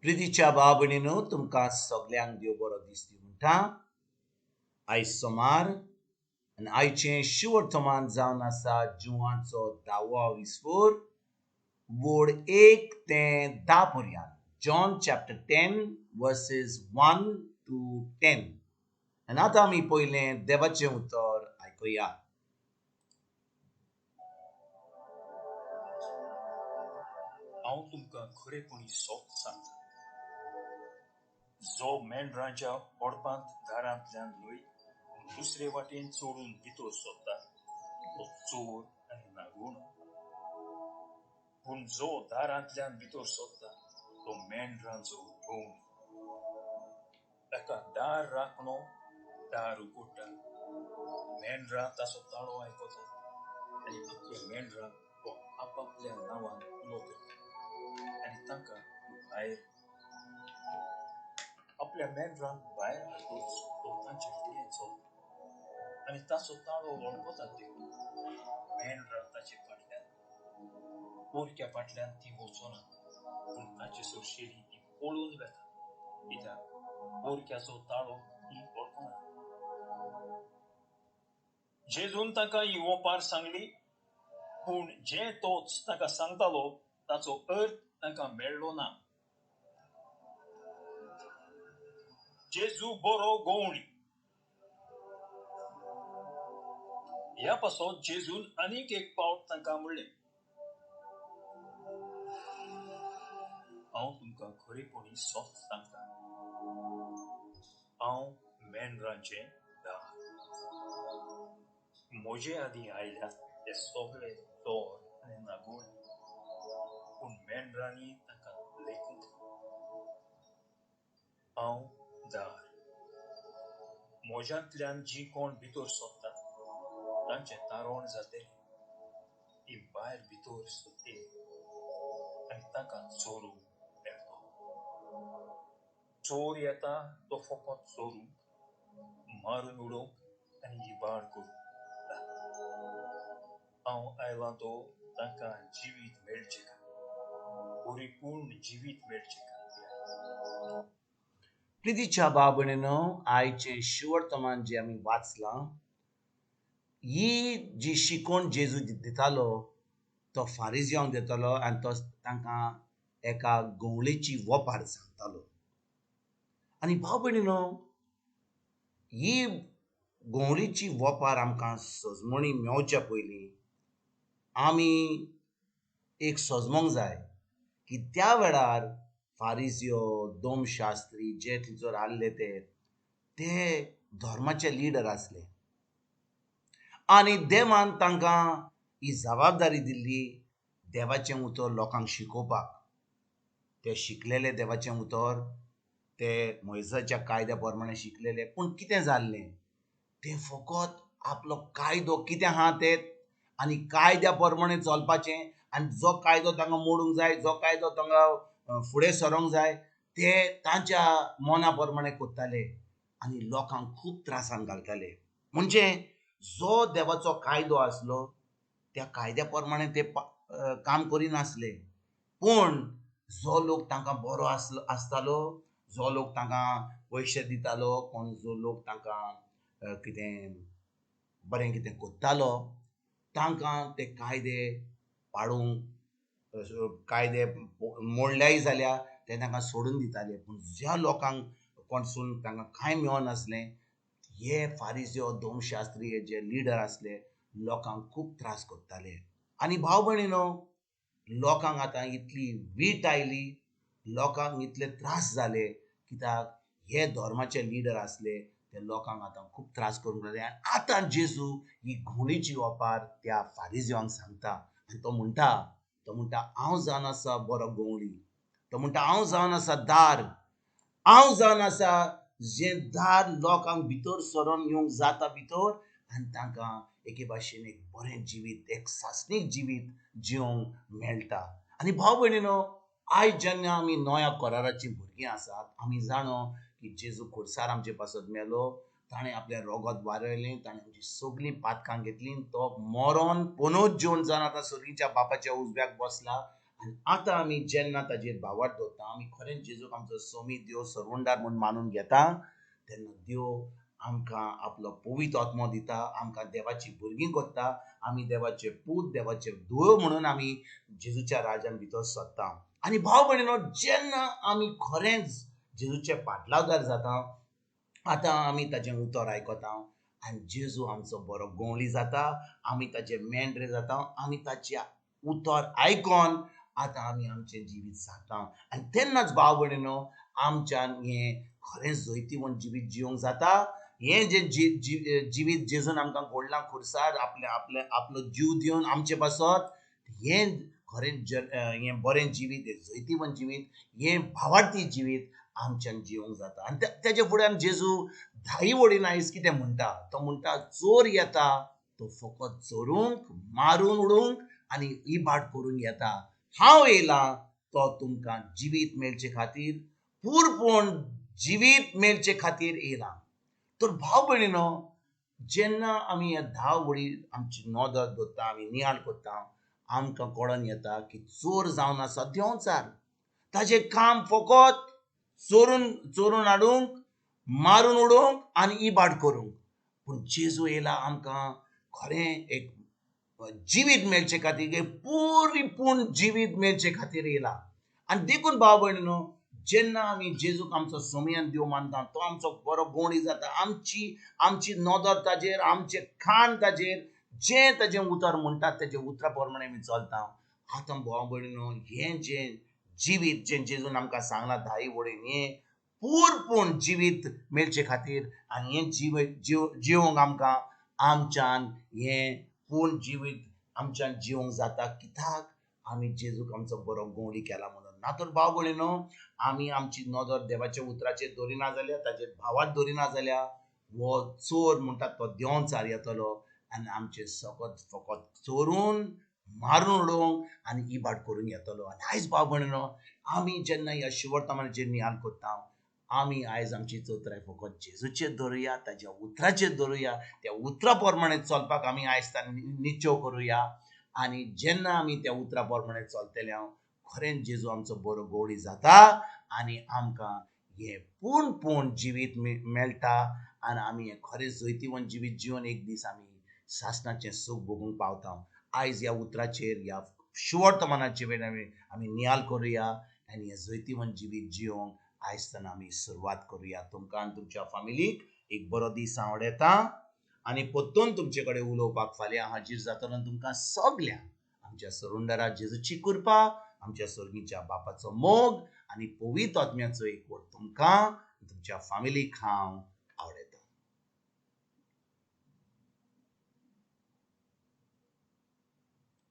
प्रितीच्या भाव भयणीनो, तुमकां सगल्यांक देव बरो दीस दिवं म्हणटा. आयज सोमार आनी आयचें शिवर्तमान जावन आसा जुवांचो धावो विस्फोर वोड 1 ते 10 पर्यंत. John chapter 10 verses 1 to 10. आनी आतां आमी पयलें देवाचें उतर आयकुया. हांव तुमकां खरेपणी सोत सांगता, जो मेंढरांच्या ओडपांत दारांतल्यान न्हय पूण दुसरे वाटेन चोरून भितर सोदता तो चोर आनी नागोवणो. पूण जो दारांतल्यान भितर सोदता तो मेंढरांचो गवणी. ताका दार राखणो दार उगडटा, मेंढरां ताचो ताळो आयकतात आनी आपल्या मेंढरांक तो आपापल्या नांवान उलो करता आनी तांकां भायर आपल्या मेंढरांक भायर हाडटकच तो तांचे फुडें चलता आनी ताचो ताळो वळखतात देखून मेंढरां ताचे फाटल्यान पोरक्या फाटल्यान ती वचना, पूण ताचे सरशेली ती पळून वेता, कित्याक पोरक्याचो ताळो ती वळखना. जेजून तांकां ही ओपार सांगली, पूण जें तोच तांकां सांगतालो ताचो अर्थ तांकां मेळ्ळो ना. जेजू बरो गवणी. ह्या पासत जेजून आनीक एक पावट तांकां म्हणलें, हांव तुमकां खरेपणी सोत सांगता, हांव मेंढरांचें दार. म्हजे आदीं आयल्यात ते सगळे चोर आनी नागोवणे, पूण मेंढरांनी तांकां लेखूंक. हांव दार. म्हज्यांतल्यान जीं कोण भितर सोदतात तांचें तारण जातलें, ती भायर भितर सोदतली आनी तांकां चोरूंक मेळटलो. चोर येता तो फकत चोरूंक, मारून उडोवंक आनी इबाड करूंक. हांव आयलां तो तांकां जिवीत मेळचें का, परिपूर्ण जिवीत मेळचें का. प्रितीच्या भाव भयणीनो, आयचें शिवर्तमान जें आमी वाचलां, ही जी शिकवण जेजू दितालो तो फारिजियांक दितालो आनी तो तांकां एका गवळेची वपार सांगतालो. आनी भाव भयणीनो, ही गवळीची वपार आमकां सजमणी मेवच्या पयलीं आमी एक सजमोंक जाय की त्या वेळार फारिजियो, दोमशास्त्री जे थंयसर आसले ते धर्माचे लिडर आसले आनी देवान तांकां ही जबाबदारी दिल्ली देवाचें उतर लोकांक शिकोवपाक. ते शिकलेले देवाचें उतर, ते मोयसाच्या कायद्या प्रमाणे शिकलेले, पूण कितें जाल्लें, ते फकत आपलो कायदो कितें आहा ते आनी कायद्या प्रमाणे चलपाचें आनी जो कायदो तांकां मोडूंक जाय, जो कायदो तांकां फुडें सरोंक जाय ते तांच्या मना प्रमाणे करताले आनी लोकांक खूब त्रासान घालताले. म्हणजे जो देवाचो कायदो आसलो त्या कायद्या प्रमाणे ते काम करिनासले, पूण जो लोक तांकां बरो आसतालो, जो लोक तांकां पयशे दितालो, कोण जो लोक तांकां कितें बरें कितें करतालो तांकां ते कायदे पाडूंक, कायदे मोडल्याय जाल्यार ते तांकां सोडून दिताले. पूण ज्या लोकांक कोणसून तांकां कांय मेळनासलें, हे फारिजियो, दोमशास्त्री हे जे लिडर आसले लोकांक खूब त्रास करताले. आनी भाव भयणीनो, लोकांक आतां इतली वीट आयली, लोकांक इतले त्रास जाले, कित्याक हे धर्माचे लिडर आसले ते लोकांक आतां खूब त्रास करूंक लागले. आनी आतां जेजू ही घोणीची ओपार त्या फारिजियांक सांगता आनी तो म्हणटा हांव जावन आसा बरो गवळी, तो म्हणटा हांव जावन आसा दार, हांव जावन आसा जें दार लोकांक भितर सरोन येवंक जाता भितर आनी तांकां एके भाशेन एक बरें जिवीत, एक सासणीक जिवीत जिवंक मेळटा. आनी भाव भयणीनो, आयज जेन्ना आमी नव्या कराराचीं भुरगीं आसात, आमी जाणो की जेजू खुर्सार आमचे पासत मेलो, ताणें आपलें रोगत वारयलें, ताणें आमची सगळीं पातकां घेतलीं, तो मरोन पुनोच जिवन जावन आतां सर्गीच्या बापाच्या उजव्याक बसला आनी आतां आमी जेन्ना ताजेर भावार्थ दवरता, आमी खरेंच जेजूक आमचो सोमी देव सरवणदार म्हूण मानून घेता, तेन्ना देव आमकां आपलो पवित्र आत्मो दिता, आमकां देवाची भुरगीं करता, आमी देवाचे पूत देवाचे धुवो म्हणून आमी जेजूच्या राजान भितर सरता. आनी भाव भयणीनो, जेन्ना आमी खरेंच जेजूचे पाटलावदार जाता, आतां आमी ताजें उतर आयकता आनी जेजू आमचो बरो गोंवळी जाता, आमी ताजे मेंढरे जाता, आमी ताच्या उतर आयकोन आतां आमी आमचें जिवीत सारता. आनी तेन्नाच भाव भयणीनो आमच्यान हें खरेंच जैतिवंत जिवीत जिवंक जाता. हें जें जिवीत जेजून आमकां घडलां खुर्सार आपलें आपलें आपलो जीव दिवन आमचे पासत, हें खरें हें बरें जिवीत, हें जैतिवंत जिवीत, हें भावार्थी जिवीत आमच्यान जिवंक जाता. आनी तेजे फुड्यान जेजू धाई वडीन आयज कितें म्हणटा, तो म्हणटा चोर येता तो फकत चोरूंक, मारून उडोवंक आनी इबाड करूंक येता. हांव येयलां तो तुमकां जिवीत मेळचे खातीर, पुरपूण जिवीत मेळचे खातीर येयलां. तर भाव भयणीनो, जेन्ना आमी ह्या 10 वळी आमची नदर दवरता, आमी नियाळ करता, आमकां कळोन येता की चोर जावन आसा देंवचार. ताजें काम फकत चोरून हाडूंक, मारून उडोवंक आनी इबाड करूंक. पूण जेजू येयला आमकां खरें एक जिवीत मेळचे खातीर, एक परिपूर्ण जिवीत मेळचे खातीर येयला. आनी देखून भाव भयणीनो, जेन्ना आमी जेजूक आमचो सोमयान देव मानता, तो आमचो बरो गोंडी जाता, आमची नदर ताजेर, आमचें खाण ताजेर, जें ताजें उतर म्हणटात तेजे उतरा प्रमाणे आमी चलता. आतां भाव भयणीनो, हें जें जिवीत जें जेजून आमकां सांगलां धाई वडीन, हें पुरपूर्ण जिवीत मेळचे खातीर आनी हें जिवंक आमकां आमच्यान हें पूर्ण जिवीत आमच्यान जिवंक जाता. कित्याक आमी जेजूक आमचो बरो गोंडी केला म्हणून. ना तर भाव भयणीनो, आमी आमची नदर देवाच्या उतराचेर दवरिना जाल्यार, ताजेर भावार्थ दवरिना जाल्यार, हो चोर म्हणटात तो देंवचार येतलो आनी आमचें सगळें फकत चोरून, मारून उडोवंक आनी इबाड करूंक येतलो. आनी आयज भाव भयणीनो, आमी जेन्ना ह्या शिवर्तमानाचेर नियाळ करता, आमी आयज आमची चौथराय फकत जेजूचेर दवरुया, ताज्या उतराचेर दवरुया, त्या उतरा प्रमाणे चलपाक आमी आयज निश्चय करुया. आनी जेन्ना आमी त्या उतरा प्रमाणे चलतले, खरेंच जेजू आमचो बरो गोडी जाता आनी आमकां हें पूर्ण पूर्ण जिवीत मेळटा आनी आमी हें खरें जैतिवंत जिवीत जिवन एक दीस आमी सासणाचें सूख भोगूंक पावता. आयज ह्या उतराचेर, ह्या शुवर्तमानाचेर आमी नियाळ करुया आनी हें जैतिवंत जिवीत जिवंक आयज आमी सुरवात करुया. तुमकां आनी तुमच्या फामिलीक एक बरो दीस हांव येता आनी परतून तुमचे कडेन उलोवपाक फाल्यां हाजीर जातलो. तुमकां सगल्यांक आमच्या सरुंडरा जेजूची कृपा, आमच्या स्वर्गीच्या बापाचो मोग आनी पवित्र आत्म्याचो एकवट तुमकां तुमच्या फामिलीक हांव